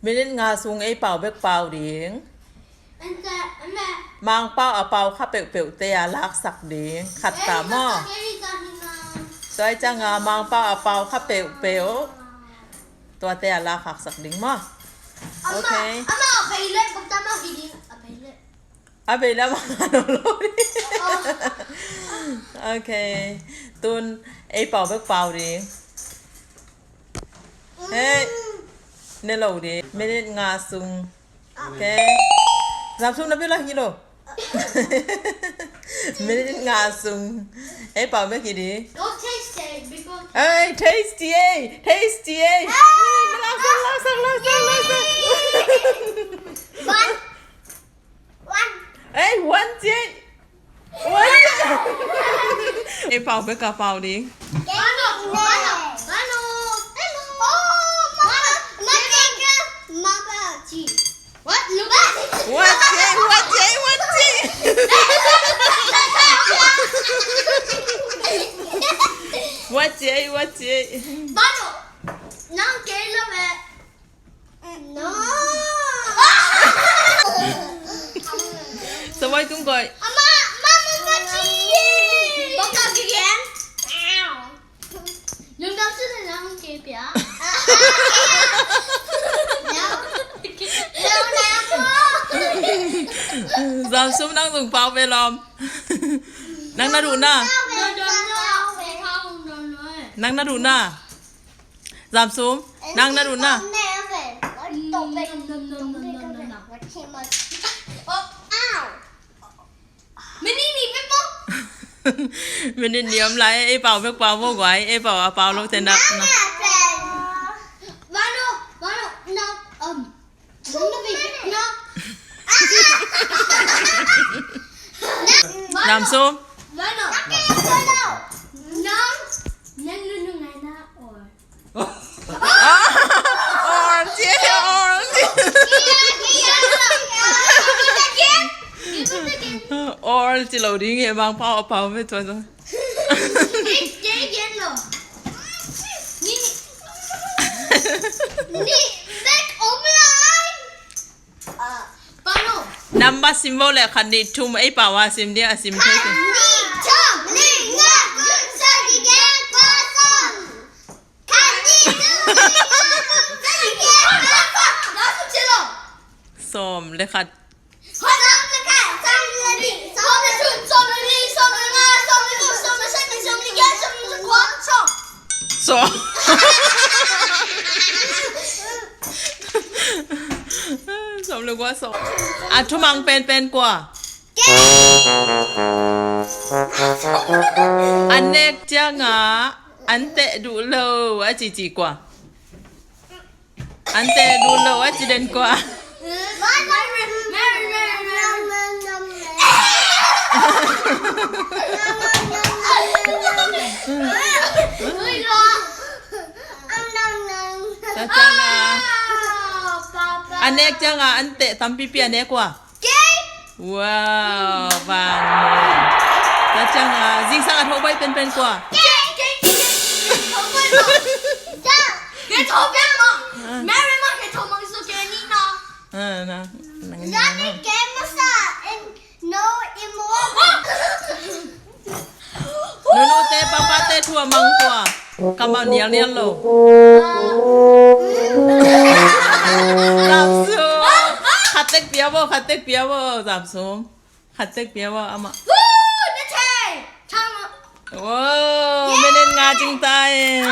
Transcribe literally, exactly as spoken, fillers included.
Minit nga sung ei pau bek pau ding. Mangpau a pau kha peuhpeuh te a laksak ding. Khat ta maw? Tua cianga Mangpau a pau kha peuhpeuh tuate a laksak ding maw? Okay. A bei lam a nga lo lo ding. Okay. Tun ei pau bek pau ding. Hei, ne lo ding. Minit nga sung. Okay. Zam sum na bilah hi lo. Minit nga sung. Ei pau bek hi ding. Ei, tasty ei. Tasty ei. Laksak, laksak, laksak, laksak. Ei, one ciai. One ciai. Ei pau bek a pau ding. One ciai, one ciai, one ciai. One ciai, one ciai. Sa vai tung koi. Zam sum nang zung pau ve lom. Nang na duh na. Nang na duh na. Zam sum, nang na duh na. Minit nih om lai, ei pau bek pau maw guai, ei pau a pau lo te na. Zam sum. Or ciai, or ciai. Or ci lo ding e, Mangpau a pau ve tua zong. Number sim vo le khat nih thum ei pau a sim ding a sim thei. Sawm le khat. Sawm. Sawm le kua sawm. A thumang penpen kua? An nek ciangah an teh duh lo a cici kua? An teh duh lo a ci den kua? Tua ciangah a nek ciangah an teh tampipi a nek kua? Wow, bang. Tua ciangah zingsang a tho bai penpen kua? Nunute papate thu a mang kua? Kamau nialnial lo. Zam sum. Khat tek pia bo, khat tek pia bo, Zam sum. Khat tek pia bo amah. Wow, minit nga cing ta e.